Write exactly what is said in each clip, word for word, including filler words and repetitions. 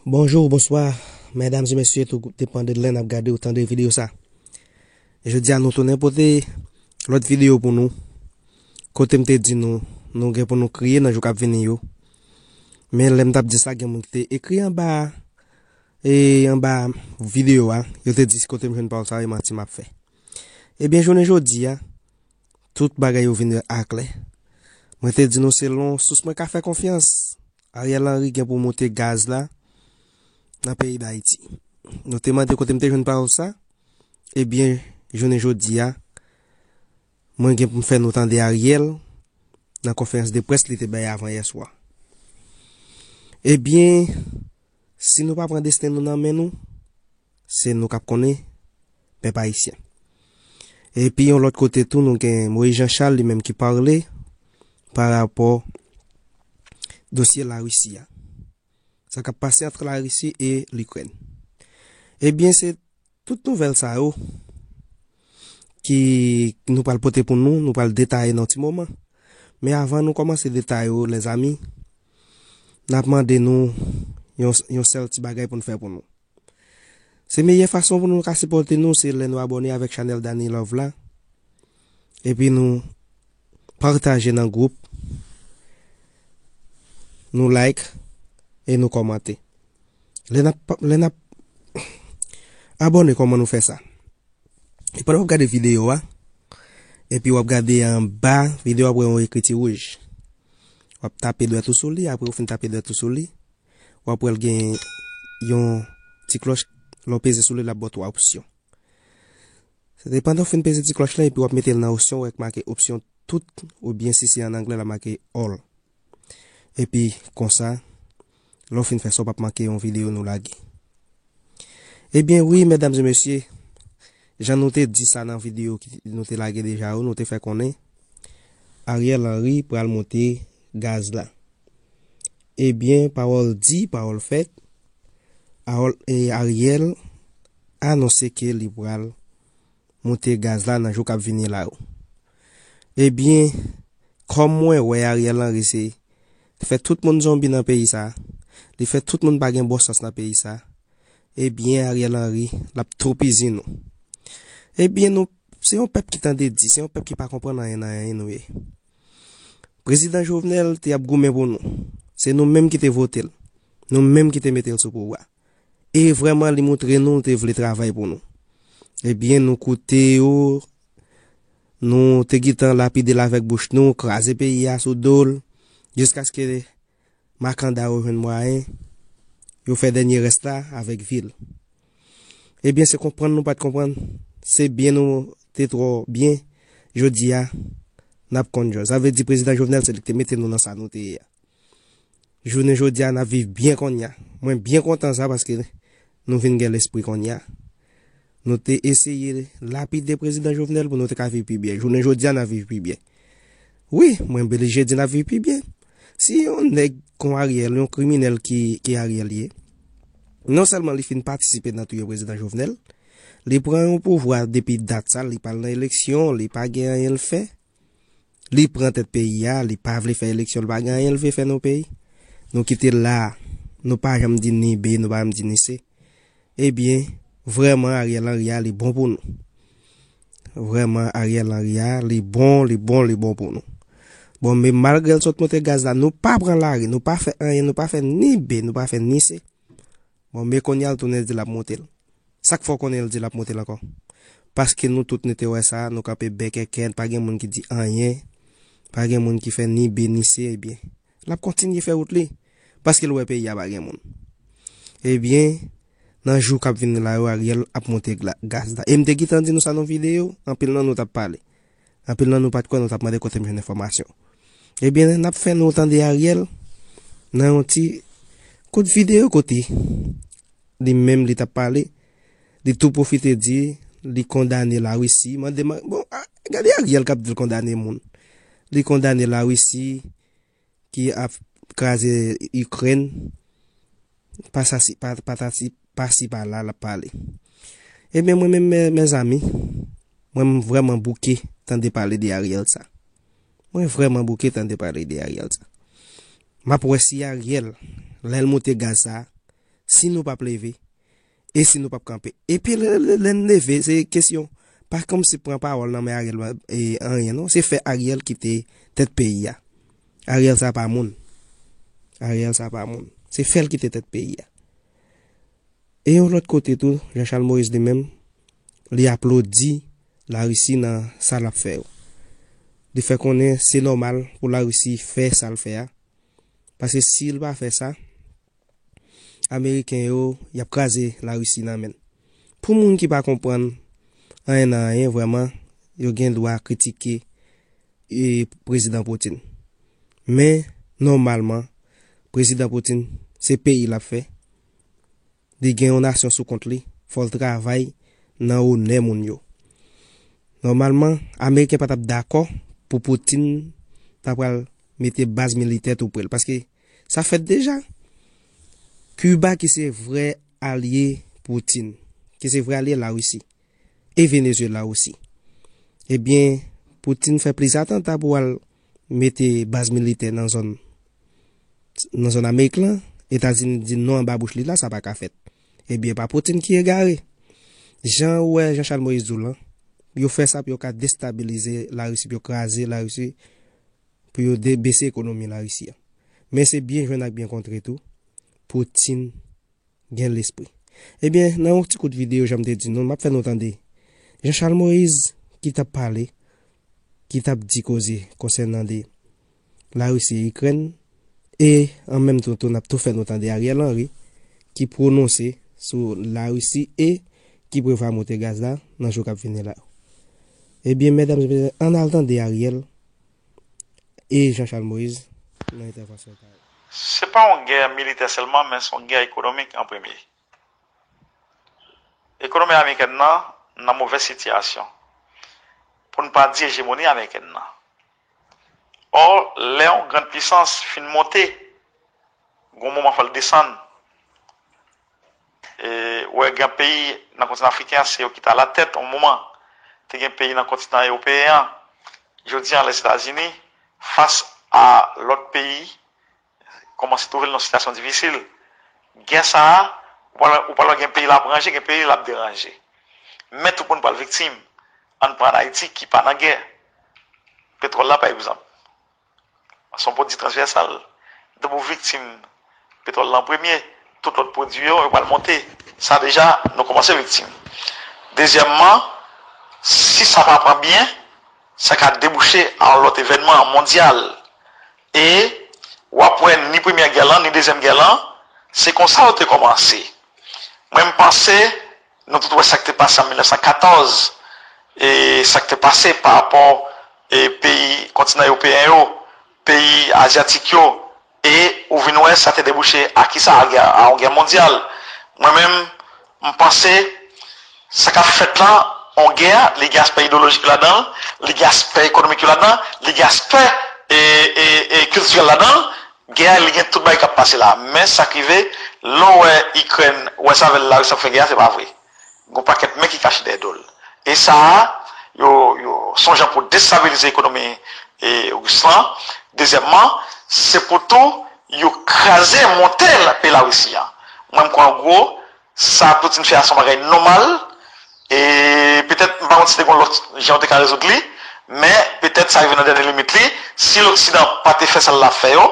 Bonjou, bonswa, medam e mesye, tou depann de lè n ap gade ou tande videyo sa. Jodi a nou tounen pote lòt videyo pou nou. Kote m te di nou, nou gen pou nou kriye nan jou k ap vini yo. Men lè m t ap di sa, gen moun ki te ekri anba, e anba videyo a, yo te di kote m jwenn pawòl sa, e manti m ap fè. Ebyen, jounen jodi a, tout bagay yo vin aklè. Mwen te di nou selon sous mwen ka fè konfyans, Ariel Henry gen pou moute gaz la nan peyi Dayiti. Nou te mande kote m te jwenn pawòl sa. Ebyen, jounen jodi a, mwen gen pou m fè nou tande Ariel nan konferans de près li te bay avan yè swa. Ebyen, si nou pa pran desten nou nan men nou, se nou k ap konnen pèp ayisyen. Epi yon lòt kote tou, nou gen Moïse Jean Charles li menm ki pale pa rapò dosye Larisi a. Sa k ap pase ant Larisi e Likrèn. Ebyen, se tout nouvèl sa yo ki nou pral pote pou nou, nou pral detaye nan ti moman. Men avan nou kòmanse detaye yo, lèzami, n ap mande nou yon, yon sèl ti bagay pou n fè pou nou. Se meyè fason pou nou ka sipòte nou, se lè nou abòne avèk chanèl Danny Love la. Epi nou pataje nan gwoup, nou like e nou kòmante. Lè n ap, lè n ap abòne, kòman nou fè sa? E pandan w ap gade videyo a, epi w ap gade anba videyo a, w ap wè yon ekriti wouj. W ap tape dwèt ou sou li, apre w fin tape dwèt ou sou li, w ap wè l gen yon ti klòch, lè w peze sou li, l ap ba w twa opsyon. Se depandan w fin peze ti klòch la, epi w ap mete l nan opsyon, w wè k make opsyon tout, oubyen si se an anglè, l ap make all. Epi konsa, lè w fin fè sa, w p ap manke yon videyo nou lage. Ebyen wi, medam e mesye, jan nou te di sa nan videyo ki nou te lage deja yo, nou te fè konnen Ariel Henry pral moute gaz la. Ebyen, pawòl di, pawòl fèt, Ariel anonse ke li pral moute gaz la nan jou k ap vini la yo. Ebyen, kòm mwen wè Ariel Henry se fè tout moun zonbi nan peyi sa, li fè tout moun pa gen bon sans nan peyi sa, ebyen, Ariel Henry, l ap toupizi nou. Ebyen, nou, se yon pèp ki tande di, se yon pèp ki pa konprann anyen nan anyen nou ye. Prezidan Jovenel te ap goumen pou nou. Se nou menm ki te vote l. Nou menm ki te mete l sou pouvwa. E vrèman, li moutre nou l te vle travay pou nou. Ebyen, nou koute yo, nou te gentan lapide l avèk bouch nou, kraze peyi a sou do l, jiskaske makanda yo jwenn mwayen, yo fè dènye rès la avèk vi l. Ebyen, se konprann nou pa t konprann, se byen nou te twò byen, jodi a, n ap konn jòj. Sa vle di prezidan Jovenel se li ki te mete nou nan sa nou te ye a. Jounen jodi a, n ap viv byen kounye a. Mwen byen kontan sa paske nou vin gen lespri kounye a. Nou te eseye lapide prezidan Jovenel pou nou te ka viv pi byen. Jounen jodi a, n ap viv pi byen. Wi, mwen blije di n ap viv pi byen. Si yon nèg kon Ariel, yon kriminèl ki, ki Ariel ye, non sèlman li fin patisipe nan touye prezidan Jovenel, li pran yon pouvwa depi dat sa, li pa al nan eleksyon, li pa gen anyen l fè. Li pran tèt peyi a, li pa vle fè eleksyon, li pa gen anyen l vle fè nan peyi. Nou kite l la, nou pa janm di ni B, nou pa janm di ni C. Ebyen, vrèman, Ariel Henry a, li bon pou nou. Vrèman, Ariel Henry a, li bon, li bon, li bon pou nou. Bon, men malgre l sot moute gaz la, nou pa pran lari, nou pa fè anyen, nou pa fè ni B, nou pa fè ni C. Bon, men kounye a l tounen di l ap moute l. Sa k fè w konnen l di l ap moute l ankò? Paske nou tout nou te wè sa, nou kanpe bèk èkèt, pa gen moun ki di anyen, pa gen moun ki fè ni B ni C, ebyen, l ap kontinye fè wout li, paske l wè peyi a pa gen moun. Ebyen, nan jou k ap vini la yo, Ariel ap moute gla-, gaz la. E m te gentan di nou sa nan videyo, anpil nan nou t ap pale. Anpil nan nou pa t kwè, nou t ap mande kote m jwenn enfòmasyon. Ebyen, n ap fè nou tande Ariel nan yon ti kout videyo kote li menm li t ap pale, li tou pwofite di li kondane Larisi. Mande, man-, bon, a, gade Ariel k ap di l kondane moun. Li kondane Larisi ki ap kraze Ikrèn. Pa sa si, pa, pa ta si, pa si pa la, l ap pale. Ebyen, mwen menm, mè-, mezanmi, mwen m vrèman bouke tande pale de Ariel sa. Mwen vrèman bouke tande pale de Ariel sa. M ap wè si Ariel, lè l moute gaz sa, si nou p ap leve, e si nou p ap kanpe. Epi lè, lè, lè n leve, se kesyon, pa kòmsi pran pawòl nan men Ariel, e, anyen non, se fè Ariel kite tèt peyi a. Ariel sa pa moun. Ariel sa pa moun. Se fè l kite tèt peyi a. E yon lòt kote tou, Jean Charles Moïse li menm, li aplodi Larisi nan sa l ap fè yo. Li fè konnen se nòmal pou Larisi fè sa l fè a. Paske si l pa fè sa, Ameriken yo, y ap kraze Larisi nan men l. Pou moun ki pa konprann anyen nan anyen, vrèman, yo gen dwa kritike, e, Prezidan Putin. Men, nòmalman, Prezidan Putin, se peyi l ap fè. Li gen yon nasyon sou kont li, fò l travay nan onè moun yo. Nòmalman, Ameriken pa t ap dakò pou Putin ta pral mete baz militè tou pre l, paske sa fèt deja. Kiba ki se vrè alye Putin, ki se vrè alye Larisi, e Venezuela osi. Ebyen, Putin fè plizyè atanta pou al mete baz militè nan zòn, nan zòn Amerik lan, Etazini di non anba bouch li la, sa pa ka fèt. Ebyen, pa Putin ki egare. Jan ou wè Jean Charles Moïse di w lan, yo fè sa pou yo ka destabilize Larisi, pou yo kraze Larisi, pou yo de-, bese ekonomi Larisi a. Men se byen jwenn ak byen kontre tou. Putin gen lespri. Ebyen, nan yon ti kout videyo, jan m te di nou, m ap fè nou tande Jean Charles Moïse ki t ap pale, ki t ap di koze konsènan de Larisi e Ikrèn, e an menm tan tou, n ap tou fè nou tande Ariel Henry ki pwononse sou Larisi e ki prevwa monte gaz la nan jou k ap vini la yo. Ebyen, medam e mesye, ann al tande Ariel e Jean Charles Moïse nan entèvansyon pa yo. Se pa yon gè militè sèlman, men se yon gè ekonomik an premye. Ekonomi amerikèn nan nan movèz sitiyasyon, pou n pa di ejemoni amerikèn nan. Ò, lè yon grann pisans fin monte, gon moman fò l desann. E, ou wè, gen peyi nan kontinan afriken an, se yo ki t alatèt yon moman. Te gen peyi nan kontinan ewopeyen an. Jodi an, Lèzetazini, fas a lòt peyi, kòmanse twouve l nan sitiyasyon difisil. Gè sa a, ou pral, ou pral wè gen peyi l ap ranje, gen peyi l ap deranje. Men tout moun pral viktim. Ann pran Ayiti ki pa nan gè. Petwòl la, pa egzanp. Se yon pwodui transvèsal. Depi w viktim petwòl lan premye, tout lòt pwodui yo, yo pral monte. Sa deja, nou kòmanse viktim. Dezyèmman, si sa pa pran byen, sa ka debouche a yon lòt evènman mondyal. E w ap wè ni premyè gè lan, ni dezyèm gè lan, se konsa yo te kòmanse. Mwen, m panse, nou tout wè sa k te pase an mil nèf san katòz, e sa k te pase pa rapò, e peyi kontinan ewopeyen yo, peyi azyatik yo, e ou vin wè sa te debouche a kisa? A gè, a yon gè mondyal. Mwen menm, m panse sa k ap fèt lan, yon gè, li gen aspè ideyolojik ladan l, li gen aspè ekonomik yo ladan l, li gen aspè, e, e, e kiltirèl ladan l. Gè a, li gen tout bagay k ap pase la. Men sa k rive, lè w wè Ikrèn wè sa avè l, Larisi ap fè gè a, se pa vre. Gon pakèt men ki kache dèyè do l. E sa a, yo, yo, se yon jan pou destabilize ekonomi, e, Ris lan. Dezyèmman, se pou tou yo kraze, monte peyi Larisi an. Mwen, m kwè an gwo, sa Putin fè a se yon bagay nòmal. E petèt, m pa konn si te gon lòt jan yo te ka rezoud li, men petèt sa rive nan dènye limit li. Si Loksidan pa te fè sa l ap fè yo,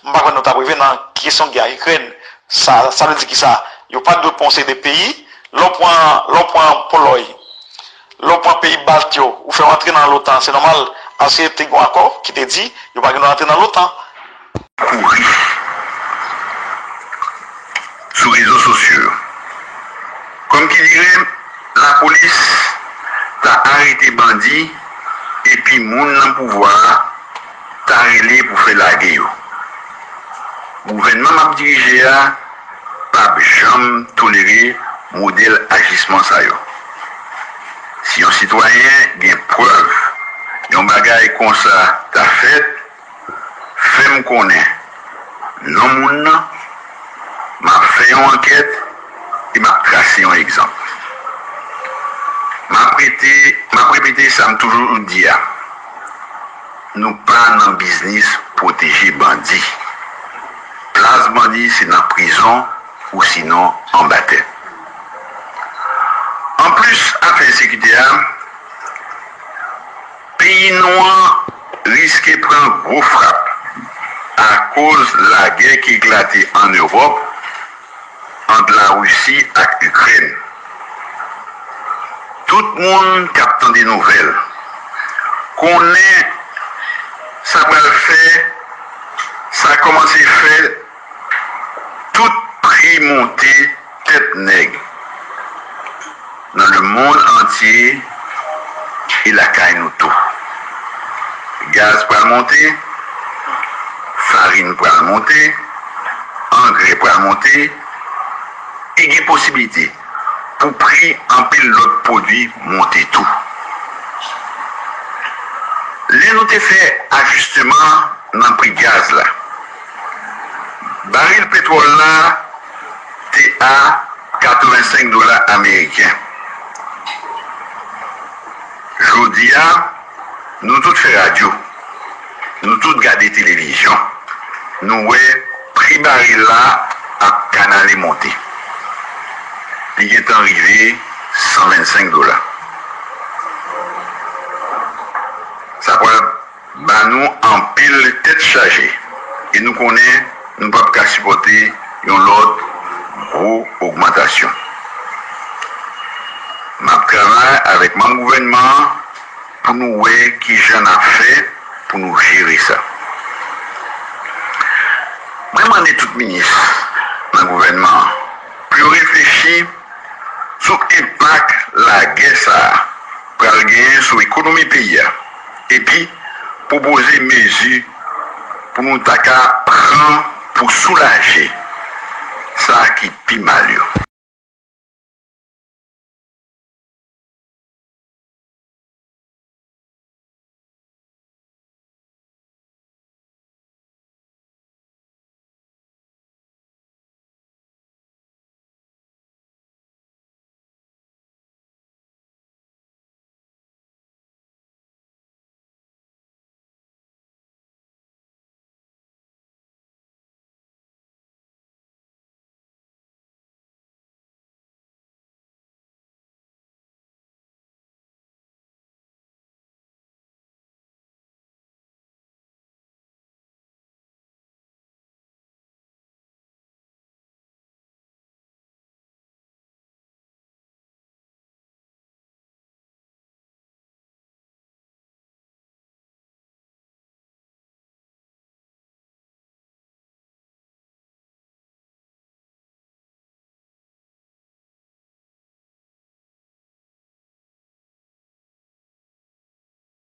m pa kwè nou t ap rive nan kesyon gè a Ikrèn. Sa, sa vle di kisa? Yo pa t dwe pran yon seri de peyi. Lè w pran, lè w pran Polòy, lè w pran peyi Balt yo, ou fè yo antre nan lotan, se nòmal, paske te gon akò ki te di yo pa gen dwa antre nan lotan. Kouri sou rezo sosyo yo. Kòmkidire, lapolis ta arete bandi epi moun nan pouvwa a ta rele pou fè lage yo. Gouvènman m ap dirije a p ap janm tolere modèl ajisman sa yo. Si yon sitwayen gen prèv yon bagay konsa ta fèt, fè m konnen non moun nan, m ap fè yon ankèt e m ap trase yon egzanp. M ap rete, m ap repete sa m toujou di a, nou pa nan biznis pwoteje bandi. Plas bandi se nan prizon ou sinon anba tè. Anplis afè ensekirite a, peyi nou an riske pran gwo frap akoz lagè ki eklate ann Ewòp ant Larisi ak Ikrèn. Tout moun k ap tande nouvèl konnen sa pral fè, sa kòmanse fè tout pri monte tèt nèg nan lemonn antye e lakay nou tou. Gaz pral monte, farin pral monte, angrè pral monte, e gen posiblite pou pri anpil lòt pwodui monte tou. Lè nou te fè ajisteman nan pri gaz la, baril petwòl la te a katrevensenk dola ameriken. Jodi a, nou tout fè radyo, nou tout gade televizyon, nou wè pri baril la ap kanale monte. Li gentan rive san vennsenk dola. Sa pral ba nou anpil tèt chaje e nou konnen nou p ap ka sipòte yon lòt gwo ogmantasyon. M ap travay avèk manm gouvènman an pou nou wè kijan n ap fè pou nou jere sa. Mwen mande tout minis nan gouvènman an pou yo reflechi sou enpak lagè sa a pral genyen sou ekonomi peyi a, epi pwopoze mezi pou nou ta ka pran pou soulaje sa ki pi mal yo.